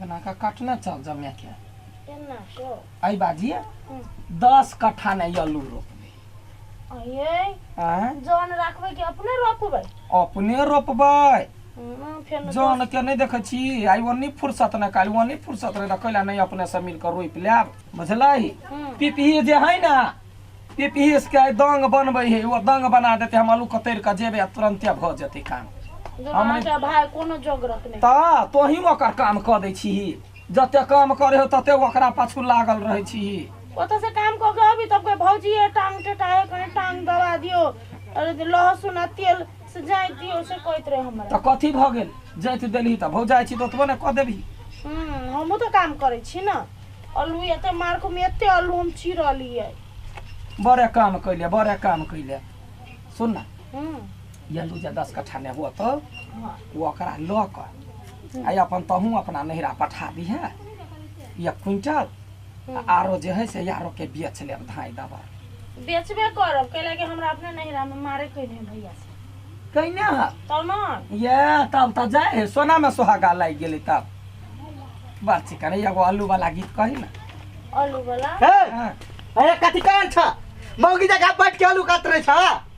बना कऽ काटने चल जमे के केना को एहि बाजी 10 कट्ठा ने आलू रोपबै। ये आँय? जन राखबै कि अपने रोपबै? अपने रोपबै। फेर जन के नहि देखै छी, आइ ओन्नी फुर्सत नहि, काल्हि ओन्नी फुर्सत नहि, तऽ कैला नहि अपने सब मिल कऽ रोपि लेब, बुझलही? पिपही जे है ने, पिपही के आइ दंग बनबै है, ओ दंग बना देतै, हम आलू कतरि कऽ जेबै आ तुरन्ते भऽ जेतै काम। अहाँके भाय कोनो जोगरक नहि। तऽ तोही ओकर काम कऽ दै छीही, जते काम करे हो तते ओकरा पाछू लागल रहै छीही। ओतऽ से काम कऽ के अबी तब कहे भौजी ये टांग टेटा है, कने टांग दबा दियो, अरे लहसुन आ तेल से जाइत दियो, से कहैत रहे हमरा। तऽ कथी भऽ गेल जाइत देलही? तऽ भौजाइ छी तऽ ओतबो ने कऽ देबही। हमहूँ तऽ काम करै छी ने। आलू एते मार्को में एते आलू हम चीरलियै। बड़े काम कैले, बड़े काम कैले। सुन ना, ई आलू जे 10 कट्ठा ने हुआ तऽ ओ ओकरा लऽ कऽ आ अपन तहूँ अपना नैहरा पठा दिहे 1 क्विंटल, आरो जे है से यारो के बेच लेब धाइ दबर। बेचबे करब, कैला कि हमरा अपने नैहरा में मारे कैने भैया से। कैने है? तब न ये तब तऽ जाय है, सोना में सोहागा लागि गेलै तब। बड़ चिकन एगो आलू वाला गीत कही ना। आलू वाला? हे। हाँ। अरे कथी कहल छ? मौगी जगह बैठ के आलू कातरे छ?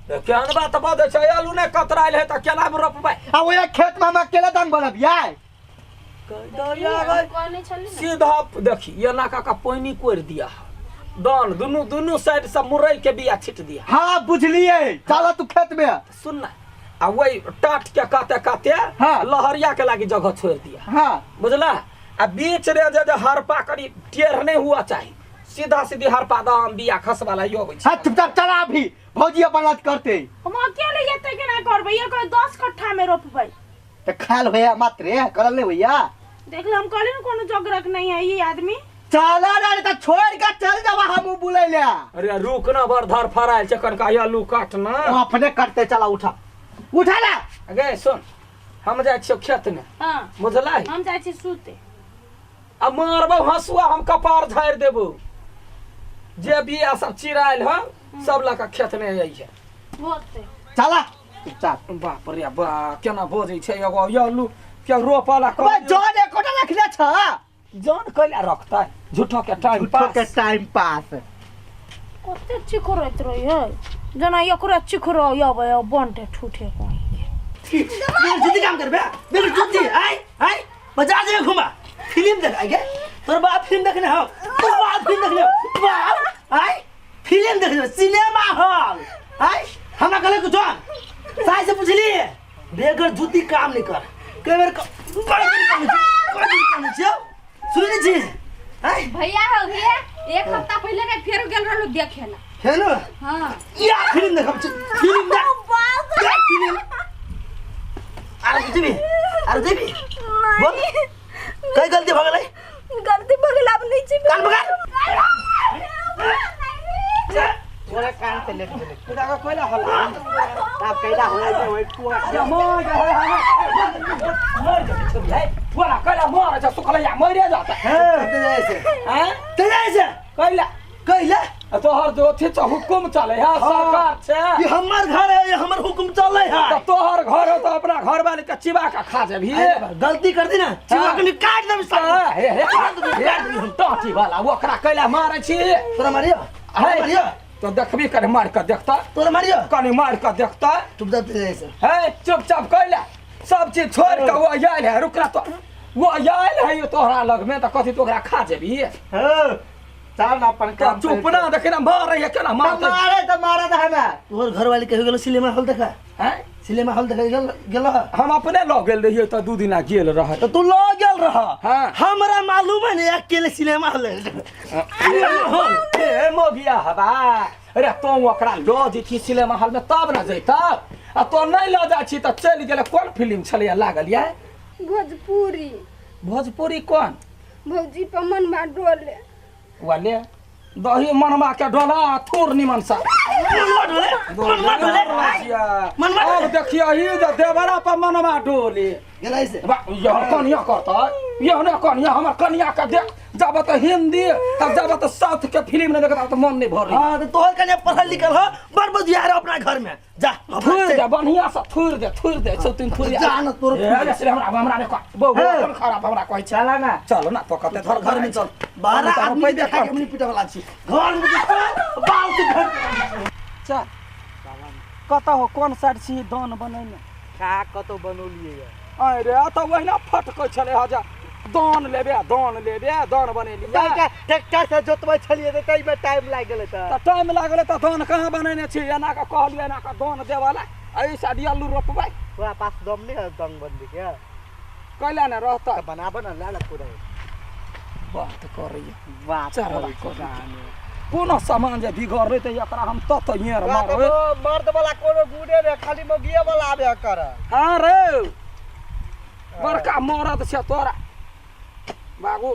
तऽ केहन बात बजै छै? आलू नहि कतरायल है तऽ केना रोपबै? आ ओए खेत में हम अकेले दाम बनबियै? कहने छली ने। सीधा देखी, एना कऽ कऽ पानि कोरि दिया, दान दुनू दुनू साइड से मुरई के बिया छिट दिया। हाँ बुझलिए, चल तू खेत में। सुन ना, आ वही टाट के काते काते लहरिया के लागी जगह छोड़ दिया। बुझला? आ बीच रे जे जे हरपा करी टेढ़ नहीं हुआ चाहिए, सीधा सीधी हरपा दाम बिया खसवा ला अबै छै। हाँ चुपचाप चला, अभी भौजी अपन बात करते। हम अकेले एते केना करबै? एक 10 कट्ठा में रोपबै। तो खाल भैया मात्रे करल नहीं भैया। देख ले, हम कहली ना कोनो जोगरक नहीं है ये आदमी। चला ना रे, तो छोड़ के चल जावा, हम बुलै ले। अरे रुक ना, बड़ धर फरायल छै, कनका आलू काट ना। वो अपने करते, चला उठा उठा ला। अगे सुन, हम जाइ छियौ खेत में। बुझलै? हम जाइ छी सुते। आ मारबौ हंसुआ, हम कपार झाड़ि देबौ। जे बिया सब चिरायल हँ सब लऽ कऽ खेत में अइहे। होते। चला चुपचाप। बाप रे बा, केना बजै छै? एगो आलू के रोपला अबे जन एकोटा रखने छ? जन कैला रखतै? झूठो के टाइम झूठो के पास। Time pass. कते चिकरैत रही है, जेना एकरा चिकरो अबै बंटे ठूठे कहीं। मेरे जूती काम करबे, मेरे जूती आय आय बाजार जेबे घुमा फिल्म देख आइ गे। तोर बाप फिल्म देखने हो? तोर बाप फिल्म देखने हो? बाप आय फिल्म देखने सिनेमा हॉल आय। हमरा कहले कुछ साइ से पुछली, बेगर जूती काम नहीं कर। कई बेर कई दिन कहने छी, कई दिन कहने छी, सुनै छी आय। भैया हो भैया, एक हफ्ता पहले के फेर गेल रहलू देखे ला। है ना? हाँ। या फिल्म देखब छी, फिल्म देख, देख फिल्म। अरे जेबी, अरे जेबी, बोल कई गलती भ गेलै? गलती भ गेल, आब नहीं जेबी। कान पकड़। तोरा कान पे लेट गेलै। तोरा के कोइला हल्ला? आब कैला होय छै ओइ कुआ। मर जा, मर जा छोरी है, तोरा कैला मर जा, सुखलैया मरे जाता। चलते जाइ छै। हैं? चल जाइ छै। कैला? कैला? तोहर जो अथी छ हुकुम चले है, सरकार छै। ये हमर घर है, ये हमर हुकुम चले है। तऽ तोहर घर हो तऽ अपना घर वाली के चिबा के खा जेबही। अरे बा, गलती कर दी ना, चिबा के काट देब साला। हाँ, हे हे हे, टाटी वाला ओकरा कैला मारै छी? तोरा मारियो? हे। मारियो? तो देखबी, कनि मारि कऽ देखता। तोरा मारियो? कनि मारि कऽ देखता। चुपचाप चलि जाइ छै। हे, चुपचाप कैला सब चीज छोड़ के वो आयल है? रुक तो, वो आयल है तोहरा लग में तऽ कथी तो ओकरा खा जेबही? हाँ, चल ना अपन तऽ काम। चुप ना, देखे ना मारै है केना मारतै। मारे तो मारे तो हमें। तोहर घर वाली कहियो गेलो सिनेमा हॉल देखा? हैं? सिनेमा हॉल देखा गेल गेल रह? हम अपने लऽ गेल रहियै तऽ 2 दिना गेल रहै। तो तू लऽ गेल रह? हाँ। हमरा मालूम है ने, अकेले सिनेमा हॉल, सिनेमा हॉल। ए मोगिया हवा, अरे तों ओकरा लऽ जेती सिनेमा हॉल में तब ने जैता, आ तो नहीं लऽ जाइ छी तऽ चलि गेलै। कोन फिल्म छलैया लागल या? भोजपुरी। भोजपुरी कोन? भौजी पर मनवा डोले। वाले दही मनमा के डोला थोर निमन सा। मनवा डोले, मनवा डोले, मनवा अब डोले। देखियो ही जे देवरा पर मनमा डोले। गेल ऐसे। बा, यह कनिया करतै, ये ने कनिया हमर कनिया के देख जाब त हिंदी तब जाब त साउथ के फिल्म नहीं देखता त मन नहीं भरे। हाँ तो तोहर कन्या पढ़ल लिखल हो, बड़ बुधियार हो अपना घर में। जा थुर दे बढ़िया से, थुर दे, थुर दे सौ तीन थुर। जा ना तोर। ए रे, हमरा हमरा ने कह बहु हे। अपन खराब हमरा कहै छै। चला ना। चल ना तो कते घर घर में चल, 12 हम आदमी पैदे देखा के कर। हमनी पीटे वाला छी घर में, तो चल, बाल से घर। चल, कतऽ हो, कोन साइड छी दान बनैने? का कतौ बनौलियै ये? अरे तऽ ओहिना फटकै छलै हँ जे दान लेबे, दान लेबे, दान बनेलियै। ट्रैक्टर से जोतबै छलियै तऽ ताहिमे टाइम लागि गेलै। तऽ तऽ टाइम लागलै तऽ दान कहाँ बनेने छी? एना कऽ कहलियै, एना कऽ दान देबऽ ला एहि साइड आलू रोपबै। तोरा पास दम नहि है दंग बनबै के? कैला ने रहतै? तऽ बनाबऽ ने, लए ले पूरा। बात करैया। बात चढ़वा करै छै। करै कोनो सामान जे बिगड़लै तऽ एकरा हम तत येर तोरा तऽ मारबै। मर्द वाला कोनो गुणे नहि, खाली मौगिए वाला आबे कर। हाँ रे, बड़का मरद छै तोरा बाबू।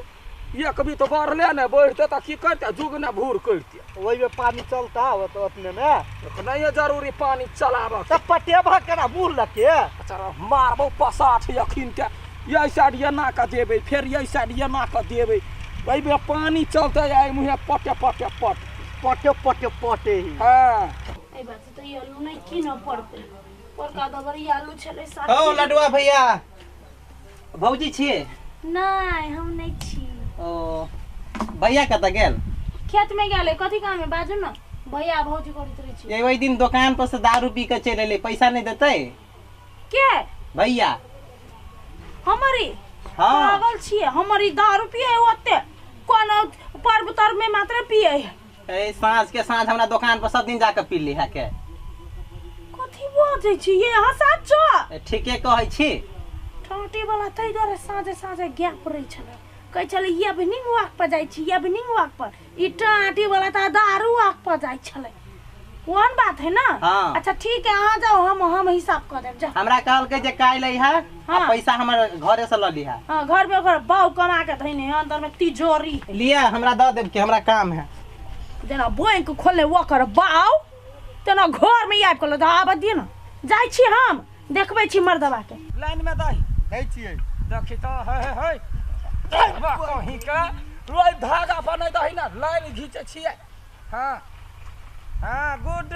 एक भी तो बढ़ले ने, बढ़ते तऽ की करते? जुग ने भूर करते। ओहिमे पानी चलता हो तो अपने में? नहीं जरूरी पानी चलाबऽ। तऽ पटेबा केना मुँह लगे? अच्छा, मारबौ पसाठ अखिन के। यही साइड एना कऽ देबै, फेर यही साइड एना कऽ देबै, एहिमे पानी चलतै आ एहि मुँहे पटे पटे पट। पटे पटे पटे ही। हँ। एहि बात से तऽ ई आलू नहि कीनऽ पड़तै, बड़का दबर ई आलू छलै साथ। हौ लडुआ भैया, भौजी छियै? नहि, हम नहि छी। ओ भैया कतऽ गेल? खेत में गेलै। कथी काम है, बाजू ने, भैया भौजी करैत रहै छी। ये ओहि दिन दोकान पर से दारू पी के चलि एलै, पैसा नहि देतै? के? भैया। हमर ई? हाँ। पागल छियै? हमर ई दारू पियै है ओते? कोनो पर्व तर्व में मात्र पियै है। ए साँझ के साँझ हमरा दोकान पर सब दिन जाके पी ली है के। कथी बजै छी ये अहाँ साचो? ए, ठीके कहै छी। टाटी वाला ताहि दुआरे साँझे साँझे गैप रहै छलै, कहै छलै इवनिंग वॉक पर जाइ छी, इवनिंग वॉक पर। ई टाटी वाला तऽ दारू वॉक पर जाइ छलै, ओहन बात है ना? हाँ। अच्छा ठीक है, अहाँ जाओ, हम हिसाब कऽ देब, जाओ। हमरा कहलकै जे काल्हि अइहा आ हाँ। पैसा हमर घरे से लऽ लिहा। हाँ, घर में ओकर बाऊ कमा के धैने है, अंदर में तिजोरी है। लिया, हमरा दऽ देब कि हमरा काम है। जेना बैंक खोलने ओकर बाऊ, तेना घर में आबि कऽ आबऽ दियौ ने, जाइ छी हम, देखबै छी मर्दबा के। लाइन में दही। दै छियै। देखी तऽ, हे हे हे, कहीं के रोज धागा बनै दही ने, लाइन घीचै छियै। हाँ हाँ, गुड।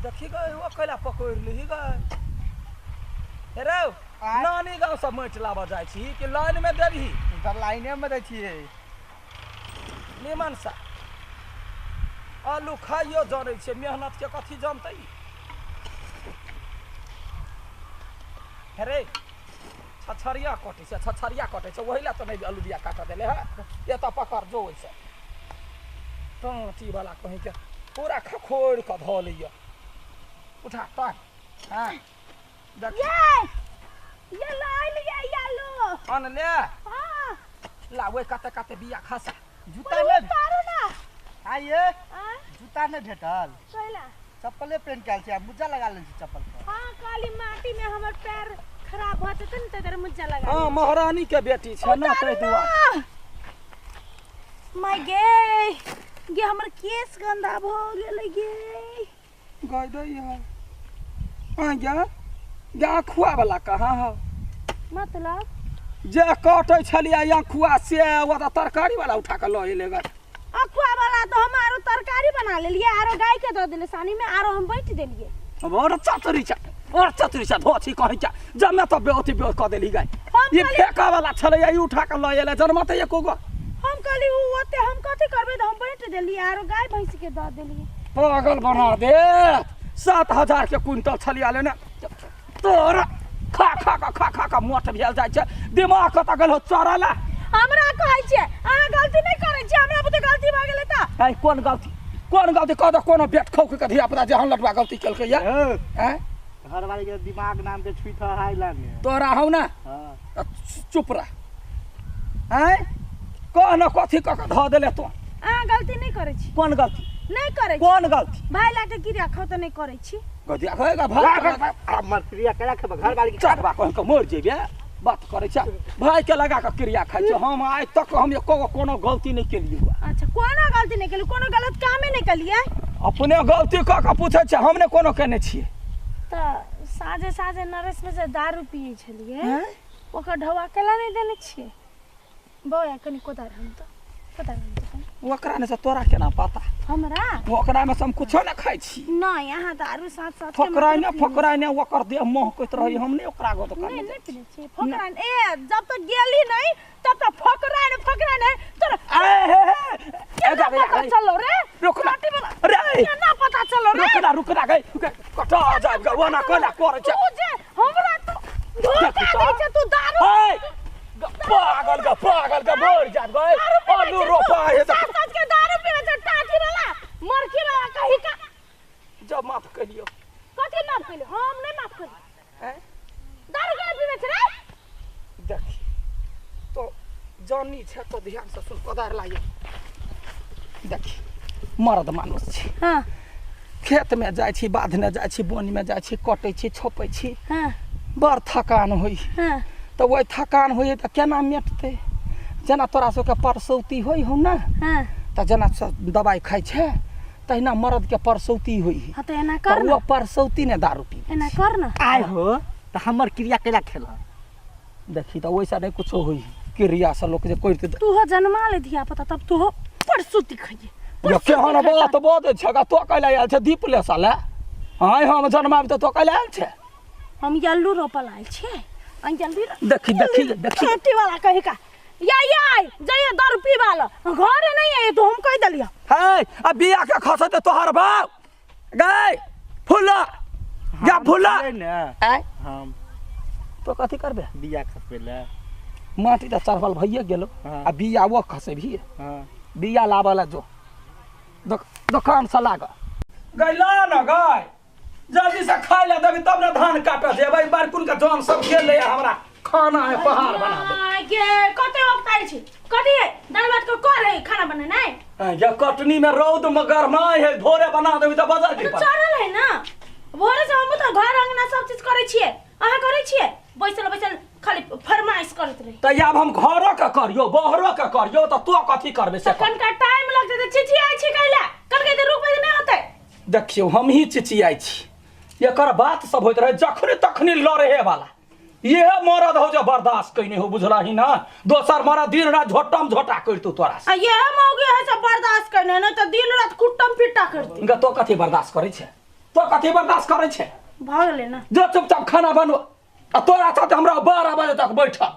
देखी गए, ओ कैला पकड़ि लिही गए रौ? नानी गाँव से माटि लाबऽ जाइ छी कि लाइन में देबही? तऽ लाइने मे दै छियै। निमन सा आलू खाइयो जरै छै, मेहनत के कथी जनतै हे रे? छछरिया कटै छै, छछरिया कटै छै, ओहि लए तऽ नहि आलू बिया काटऽ देले है। एतऽ पकड़ जो, ओहिसँ टाँटी वाला कहीं के पूरा खखोरि कऽ धऽ लैए। उठा टाँग। हाँ देख। ये ये लो लिया ये आलू। अनले? हाँ। ला, ओहि कते कते बिया खसा। जूता नहि उतारू ना। आइए। आँ? जूता नहि भेटल? कैला? चप्पले पेन के आयल छी आ मुज्जा लगा लेने छी चप्पल पर। हाँ, काली माटी में हमर पैर खराब भऽ जेतै ने, ताहि दुआरे मुज्जा लगा। हाँ, महारानी के बेटी छै ने, ताहि दुआरे। माय गे गे, हमर केस गंदा भऽ गेलै गे। गाय दै है आ गे गे, अखुआ वाला कहाँ है? मतलब? जे कटै छलियै अखुआ से, ओ तऽ तरकारी वाला उठा कऽ लऽ एलै गे। अखुआ वाला तऽ हम आरो तरकारी बना लेलियै, आरो गाय के दऽ देलियै सानी में, आरो हम बाँटि देलियै। बड़ चतुरी छै, बड़ चतुरी छै, धोछी कहै छै जमे तऽ बेअथी बे कऽ देली गाय। हम ई कहलियै- फेका वाला छलै, ई उठा कऽ लऽ एलै, जनमतै एको गो। हम कहली उ ओते हम कथी करबै, तऽ हम बाँटि देलियै, आरो गाय भैंस के दऽ देलियै। पागल बना दे। 7,000 के क्विंटल छलिया लेने, तोरा खा खा कऽ खा खा कऽ मोट भेल जाइ छै, दिमाग कतऽ गेल हो चढ़ऽ ला? हमरा कहै छियै अहाँ गलती नहि करै छियै, हमरा बुते गलती भऽ गेलै तऽ। ऐ, कोन गलती, कोन गलती कह दे, कोनो बेट खौक के धिया पुता जे हम लटवा गलती केलकै या? ऐं? घरवाली के दिमाग नाम के छुई था हाई लाने। तोरा हौ ना। हाँ। चुप रह। आँय, कह न, कथी कऽ कऽ धऽ देले तू? अहाँ गलती नहि करै छी। कोन गलती? नहि करै छी। कोन गलती? भाय लए कऽ क्रिया खाउ तऽ नहि करै छी। गदिया कहेगा भाई। हमर क्रिया केना खेबै घरवाली के? चढ़बा कहि कऽ मरि जेबे, बात करै छै, भाय के लगा कऽ क्रिया खाइ छै। हम आइ तक हम एको गो कोनो गलती नहि केलियै। अच्छा, कोनो गलती नहि केलियै, कोनो गलत कामे नहि केलियै? अपने गलती कऽ कऽ पूछै छै, हम नहि कोनो केने छियै। तऽ साँझे साँझे नरेश में से दारू पियै छलियै। ओकर ढौआ केला नहि देने छियै बौआ कनि कोदारि हम तऽ कोदारि हम तऽ कनि। ओकरा ने से तोरा केना पता हमरा ओकरा में से हम कुछो ने खाइ छी नहि अहाँ तऽ आरो साथ साथ के फकराइ ने मतलब पीने फकराइ ने ओकर देह महकैत रहै हम नहि ओकरा गो दोकान नहि नहि पीने छियै फकरा ए जब तक गेली नहि तब तक फकरा ने फकरा ने तोरा ए हे हे ए केना जा गे, पता जा गे। चलो रे रुक ना टाटी वाला रे केना पता चलो रे रुक ना रुक ना गई कटा जाब गे ओना कोना करे छै तू जे हमरा तू धोखा दै छै तू दारू हे पागल गे पागल गे मर जाब गे दारू पीबै आलू छै तू। रोपा हे सात सात के दारू पीबै छै टाटी वाला मरकी वाला कही का जब माफ करियो कथी माफ कइले हम नहि माफ करी हैं दारू केना पीबै छै रे देखी तो जानी छै तो ध्यान से सुन कोदार लागे देखी मर्द मानुस छी हां खेत में जाइ छी बाध में जाइ छी बोन में जाइ छी कटै छी छोपै छी हां बड़ थकान होइ हां तऽ ओहि थकान होइ तऽ केना मेटतै जेना तोरा सबके परसौती होइ हौ ने हां तऽ जेना दबाइ खाइ छै तहिना मर्दके परसौती होइ है हां तऽ एना तऽ कर ओ ना परसौती ने दारू पी एना कर ना आय हो तऽ हमर क्रिया केला खेल देखी तऽ ओहिसँ नहि कुछो होइ क्रिया से लोक जे करते तू हो जन्मा ले धिया पुता तब तू हो परसुती खइए ये केहन बात बजै छै गा तो कैला आयल छै दीप ले साले आय हम जन्माबी तऽ तो कैला आयल छै हम यल्लू रोपल आयल छियै आ जल्दी देखी देखी देखी खेती वाला कही का या या जाइए दारू पी वाला घरे नहीं है तो हम कह दलिया हे आ बिया के खसते तोहर बाप गए फुला गा फुला ने आय हम तो कथी करबे बिया खसबै ले माटी तऽ चढ़ल भइए गेलो हाँ। आ बिया वो खसेबही हाँ बिया लाबऽ ला जो दोकान से लाग गैला न गय जल्दी से खाय ला देबी तब ने धान काटऽ जेबै बार कुन के जन सब गेलै हमरा खाना है पहाड़ बना दे गे कते वक्त आयल छी कथी है दाल भात के कर है खाना बनेनाइ ये कटनी में रौद में गरमाय है भोरे बना देबी तऽ बजर की तो पड़त चढ़ल है ना भोरे से हम तऽ घर अंगना सब चीज करै छियै अहाँ करै छियै बैसल बैसल खाली फरमाइश करैत रही तऽ आब हम घरो के करियो बहरो के करियो तऽ तू कथी करबे से तऽ कनका टाइम लगतै तऽ चिचियाइ छी कैला कनका देर रुकबै तऽ नहि होतै देखियौ हमही चिचियाइ छी एकर बात सब होइत रहे जखने तखने लड़े वाला इहे मरद हो जो बर्दाश्त कैने हो बुझलही ना दोसर मरद दिन रात झोटम झोटा करतौ तोरा से आ यह मौगी है सब बर्दाश्त करने नहीं तऽ दिन रात कुट्टम पिट्टा करती इनका तो कथी बर्दाश्त करै छै तो कथी बर्दाश्त करै छै भऽ गेलै ना जो चुपचाप खाना बनबो आ तोरा साथ हमरा 12 बजे तक बैठल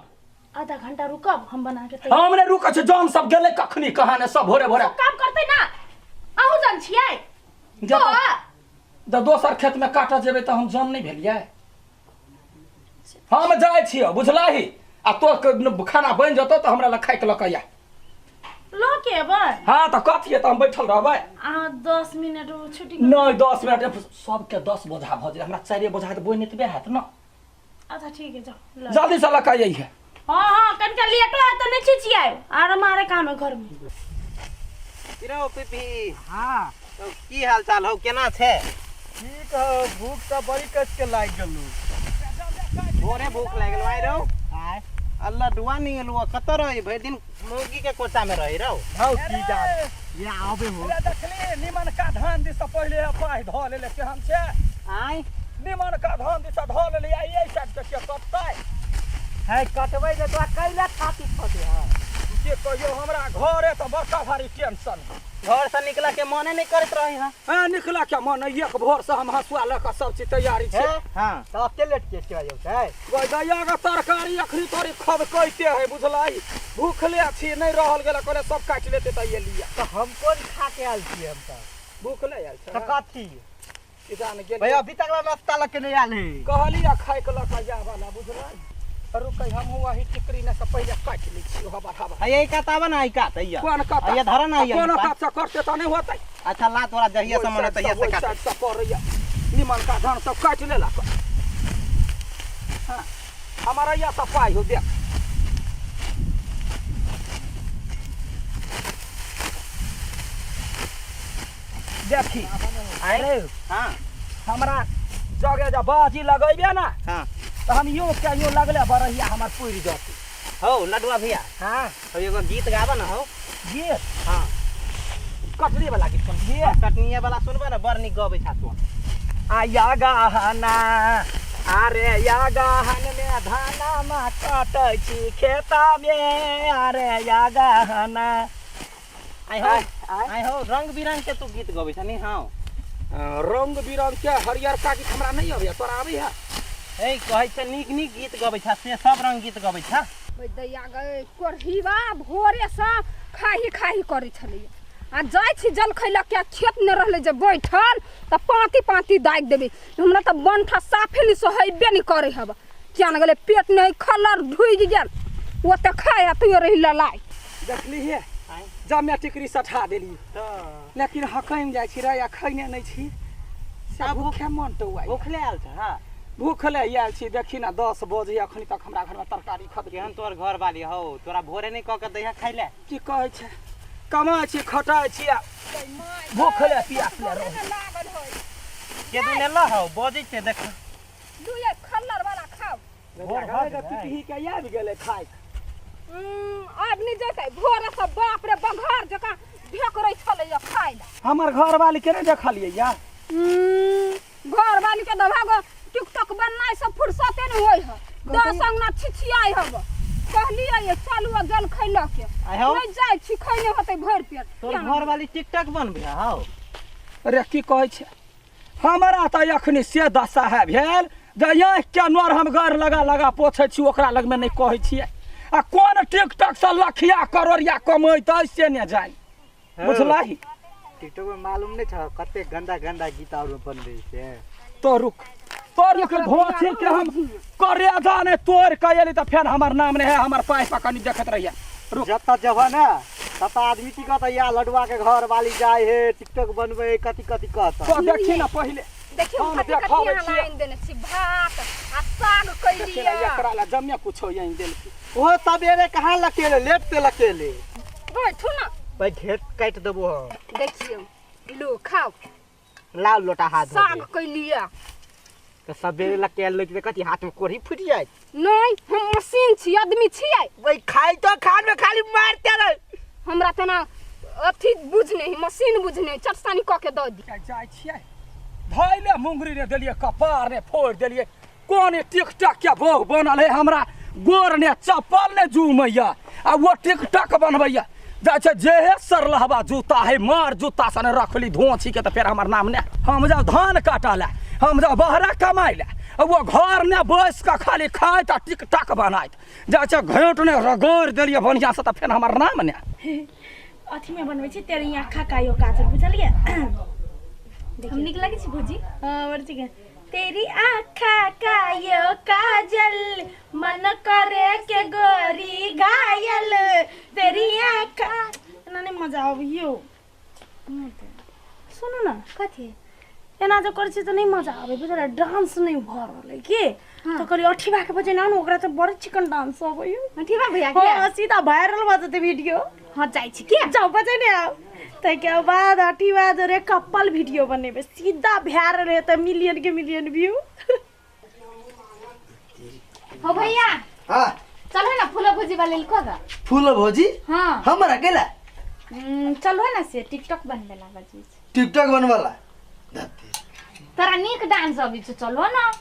आधा घंटा रुकब हम बना के तैयार हम नहि रुकै छी जन सब गेलै कखनी कहाँ ने सब भोरे भोरे सब काम करतै ना अहूँ जान छियै जब तो जब दोसर खेत में काटऽ जेबै तऽ हम जन नहि भेलियै हम जाइ छियै बुझलही आ तो खाना बनि जेतौ तऽ हमरा लग खाइके लऽ कऽ आ लऽ के एबै हाँ तऽ कथी है तऽ हम बैठल रहबै अहाँ 10 मिनट छुट्टी नहि 10 मिनट सबके 10 बोझा भऽ जेतै हमरा 4 बोझा तऽ बोनि एतबे हैत ने अच्छा ठीक है जाओ ल। जल्दी से लऽ कऽ अइहे हाँ हाँ कनिका लेटो है तो नहीं चिचियाए आर हमारे काम है घर में रौ पीपी हाँ तो की हाल चाल हौ केना छै ठीक हो भूख तऽ बड़ी कस के लागि गेलू भोरे भूख लागि गेल आइ रौ आय अल्लाह डुआ नहीं एलू कतऽ रही भरि दिन मौगी के कोचा में रही रौ हौ की जा ये आबे हो देखली निमन का धान दिस पहिले पाहि धऽ लेले केहन छै आय निमन का धान दिस धऽ लेले आ एहि साइड के के कटतै है कटबै जे तोरा कैला छाती फटे है के कहियो हमरा घरे तऽ बड़का भारी टेंशन है घर से निकला के मने नहीं करत रही हां हाँ निकला के मन एक भोर से हम हंसुआ लऽ कऽ सब चीज तैयारी छै हां तऽ अते लेट के के जाउ छै गैया के तरकारी अखनी तोरी खदकैते है बुझलाई भूखले छी नहीं रहल गेल कहले सब काटि लेते तऽ एलियै तऽ हम कोन खा के आयल छियै हम तऽ भूखले आयल तऽ छै कथी किसान गेल भैया अभी तक ला नाश्ता लऽ के नहीं आयल है कहली आ खाय के लऽ कऽ जाय वाला बुझलाई रुकै हम वही टिकरी ने से पहिले काटि लै छी हवा हवा आ यही कात आबे ना ई कात हैया कोन कात हैया धर ना हैया कोन ई पात। कात से करते तऽ नहीं होतै अच्छा ला तोरा जहिया से मन तहिया से काट साइड से करैया निमन का धान सब काटि लेलक हाँ हमारा यह सब पाइ हो देख देखी अरे हां हमरा जगह जब बाजी लगेबे ना हां तऽ हम यो के यो लगले बरहिया हमर पुरि जतै हौ लडुआ भैया हाँ हौ एगो गीत गाबऽ ना हौ गीत हां कटरी वाला गीत कोन गीत कटनिया वाला सुनबे ना बड़ नीक गबै छा तू आया गहना अरे या गहन में धानमा कटै छी खेता में, अरे या गहन। आइ हो, आइ हो, रंग बिरंग के तू गीत गबै छ नि? हँ। रंग बिरंग के हरियरका गीत हमरा नहि अबैया, तोरा अबैया? ए कहै छै नीक नीक गीत गबै छ, से सब रंग गीत गबै छ। दैया गए कोढ़ीबा भोरेसँ खाही खाही करै छलैया आ जाइ छी जलखै लऽ के, खेत नहि रहलै जे बैठल तऽ पाँति पाँति दागि देबै। हमरा तऽ बंठा साफे नहि सोहेबे नहि करै हब, किया ने गेलै पेट नहि खलर ढुकि गेल, ओते खाय आ तैयो रही ललाइ। देखली हे, जमे टिकरी सठा देली, लेकिन हकैम जाइ छी रे, आ खैने नहि छी से भूखे मन टौआइ। भूखले आयल छ? हँ, भूखले आयल छी। देखी ना, 10 बजे अखनी तक हमरा घरमे तरकारी खत। केहन तोहर घर वाली हौ, तोरा भोरे नहि कऽ के दैहा खाइ ले? की कहै छै, कमाइ छी खटाइ छी आ भूखले पियासले रहै। लागल होय के दिन एलऽ हौ, बजै छै देख। लुए खल्लर वाला खाओ। भोर भऽ गेलै। पिपही के आबि गेलै खाइक। आब नहि जेतै, भोरे से बाप रे बघार जकाँ ढेकरै छलैया खाइ लए। हमर घरवाली के नहि देखलियै या? घर वाली के दभागो टिकटॉक बननाइ सब फुर्सते नहीं होय है, 10 अंगना छिछियाइ हब। कहलियै ये चलू आ जल खै लऽ के। आइ हौ। नहि जाइ छी, खैने होतै भरि पेट। तोर घर वाली टिकटॉक बनबै हौ? अरे की कहै छै, हमरा तऽ अखनी से दशा है भेल जे आँखिके नोर हम गर लगा लगा पोछै छी, ओकरा लगमे नहि कहै छियै। आ कोन टिकटॉक से लखिया करोड़िया कमैतै से नहि जानि, बुझलही? टिकटॉक में मालूम नहीं छ कते गंदा गंदा गीत और बनबे छै। तो रुक, तो रुक, घोची के हम करेजा ने तोड़ के एली तऽ फेर हमर नाम नहीं है, हमर पाइ पर कनी देखैत रहिए, रुक। जतऽ जबह ने ततऽ आदमी की कहता, या लडुआ के घर वाली जाय हे टिकटॉक बनबे, कथी कथी कहता। तो देखी ना पहिले। देखियौ हम कथी कथी देखाबै अहाँ छियै। आनि देने छी, भात आ साग। देखी ना, कैलियै एकरा ला जमे कुछो आनि देलकी। ओहो सवेरे कहाँ लकेले, लेट से लकेले। बैठू ना। भाई घेट काटि देबो हम। देखियौ लो खाओ। लाउ लोटा हाथ धो साग दे। कैलियै। तऽ सवेरे लकेल लैके तऽ कथी हाथ में कोढ़ी फूटि जायत? नहीं, हम मशीन छी, आदमी छियै? वही खाइ तो खान में खाली मारते रहे। हमरा तेना अथी बुझने ही मशीन बुझने चटसानी कऽ के दऽ दी। जाइ छियै धैले मुंगरी ने देलियै, कपार ने फोड़ि देलियै। कोन टिकटक के भोग बनल है, हमरा गोर ने चप्पल ने जुमैया आ वो टिकटक बनबैया। जाइ छै जेहे सरलहबा जूता है, मार जूता सने रखली धोची के, तऽ फेर हमर नाम ने। हम जाउ धान काटऽ लए, हम जाउ बहरा कमाइ लए, आ वो घर ने बैस कऽ खाली खाइत आ टिकटक बनाइत। जाइ छै घेंट ने रगड़ि देलियै बढ़िआँसँ, तऽ फेर हमर नाम ने। अथी में बनबै छी तेरी आँखा का यो काजल, बुझलियै? हम नीक लगै छी भौजी? हाँ, बड़ ठीक है। तेरी आँखा का यो काजल मन करे के गोरी घायल, तेरी आँखा। एना नहि मजा अबैयो। सुनू ने। कथी? एना जे करै छी तऽ नहि मजा आबै, बुझलियै? डांस नहि भऽ रहल अइ की तऽ कहलियै अठीबा के बजेने आउ ने, ओकरा तऽ बड़ चिकन डांस अबैया। ठीक बा भैया के? हाँ, सीधा वायरल भऽ जेतै वीडियो। हाँ, जाइ छी के। जाउ, बजेने आउ, ताहिके बाद अठीबा जोरे कपल वीडियो बनेबै, सीधा वायरल हेतै, मिलियन के मिलियन व्यू। हो भैया। हाँ। चलो ना फूलो भुजी वाले लिखो गा। फूल भौजी? हाँ। हमरा अकेला? चलो ना, से टिकटॉक बनबे ला बजी। टिकटॉक बनवाला? तोरा नीक डांस अबै छौ, चलो ना।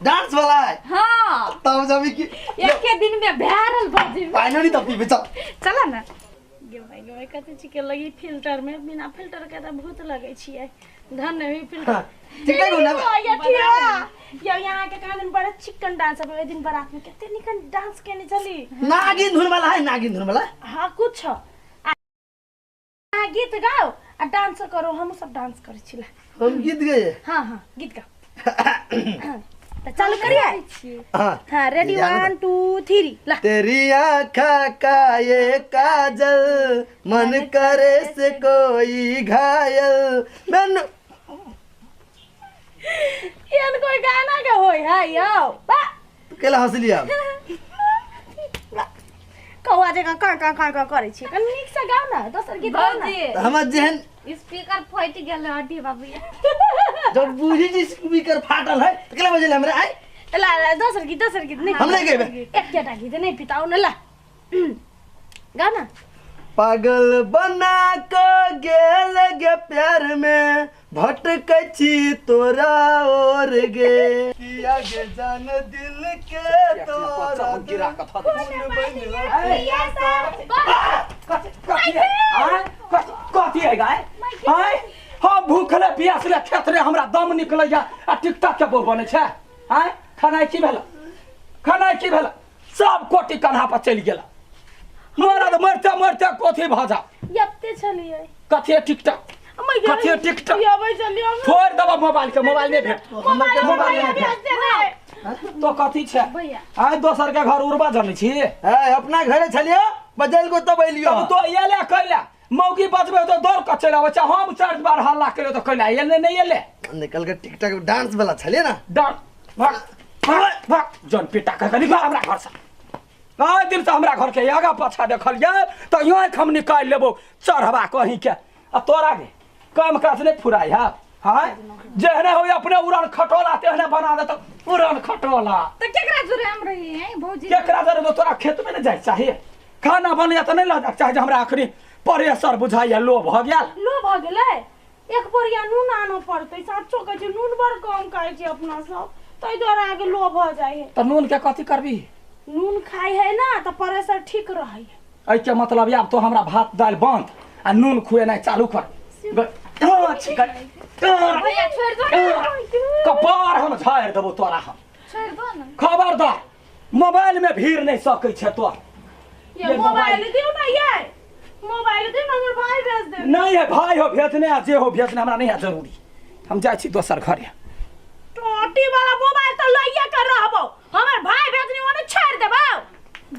डांस वाला है? हाँ। तब जब की एके दिन में वायरल भऽ जेबै। पानी नहीं तब पीबे, चल। चलो ना। गे भाई, गे भाई, कते चिकन लगी फिल्टर में, बिना फिल्टर के तऽ भूत लगै छियै। धन नहीं फिल्टर। टिकटॉक बनाबे। या ठीक या यहाँ के कहाँ दिन बड़ा चिकन डांस अब ओहि दिन बारात में कते निकन डांस केने छली। नागिन धुन वाला है, नागिन धुन वाला। हाँ, कुछ अहाँ गीत गाओ आ डांस करो, हम सब डांस करै छी ला। हम गीत गए? हाँ हाँ, गीत गाओ तऽ चालू करिए। हाँ। हाँ, रेडी? जाने दो। 1 2 3, ला। तेरी आँखा का ये काजल मन करे से कोई घायल मैंने एहन कोई गाना के होय है यौ बा? केला हंसली आप? कौआ जकाँ काँ काँ काँ काँ करै छी, कनि नीकसँ गाउ ने, दोसर गीत गाउ ने। भौजी। हमर जेहन स्पीकर फटि गेल अठी बाबू। जब बूझी जी स्पीकर फाटल है तो केला बजेले हमरा आइ? ला ला, दोसर गीत, दोसर गीत नहीं। हम नहीं गेबे। एकेटा गीत नहि पिताउ ने, ला गाउ ने। पागल बना क गेल गे प्यार में भटकै छी तोरा और गे किया गे जान दिल के तोरा गिरा कऽ धऽ देबै। खून बनि कथी कथी है आँय? कथी कथी है गाय आँय हम भूखले प्यासले खेत रे हमरा दम निकलैया आ टिकटॉक के बहु बनै छै आँय खेनाइ की भेल खेनाइ की भेल सब कोटी कन्हा पर चलि गेल मरद मरते मरते कथी भऽ जा यत्ते छलियै कथी है टिकटॉक कथी है टिकटॉक अबै छलियै छोड़ देबो मोबाइल के मोबाइल नहीं भेट मोबाइल नहीं भेट तो कथी छै आइ दोसर के घर उड़बा जनै छी है अपना घरे छलियो बदल को तब एलियो तब तो एले कैला मौकी बचबे तो दौड़ के चलि आबै छै हम चारि बार हल्ला करियो तऽ कैला एले नहि एले निकल के टिकटॉक डांस वाला छलिए ना डांस भाग भाग भाग जन पिटा के कनी भाग हमरा घर से आइ दिन से हमरा घर के आगा पाछा देखलियै तऽ आँखि हम निकालि लेबो चढ़बा कहीं के आ तोरा के काम काज नहि फुराइ है हाँ जेहने हो अपने उड़न खटोला तेहने बना देतो उड़न खटोला तऽ केकरा जोरे हम रही हैं भौजी केकरा जरे तो तोरा खेत में नहीं जाए चाहिए खाना बन तऽ नहि लऽ जाके चाही जे हमरा अखनी प्रेशर बुझाइया लो भऽ गेल लो भऽ गेलै एक बोरिया नून आनऽ पड़तै साचो कहै छै नून बड़ कम खाइ छै अपना सब ताहि दुआरे अहाँके लो भऽ जाइ है तऽ नून के कथी करबी नून खाइ है ना तऽ प्रेशर ठीक रहै है एहिके मतलब आब तो हमरा भात दालि बंद आ नून खुएनाइ चालू कर भैया छोड़ दो ना कपार हम झाड़ि देबो तोरा हम छोड़ दो ना खबरदार मोबाइल में भीड़ नहीं सकै छै तोर ये ये मोबाइल दियौ ना ये मोबाइल दियौ ना हमर भाई भेज दे नहीं है भाई हो भेजने आ जे हो भेजने हमरा नहीं है जरूरी हम जाइ छी दोसर घरे टोटी वाला मोबाइल तो लइया के रहबो हमर भाई भेजने ओने छोड़ देबो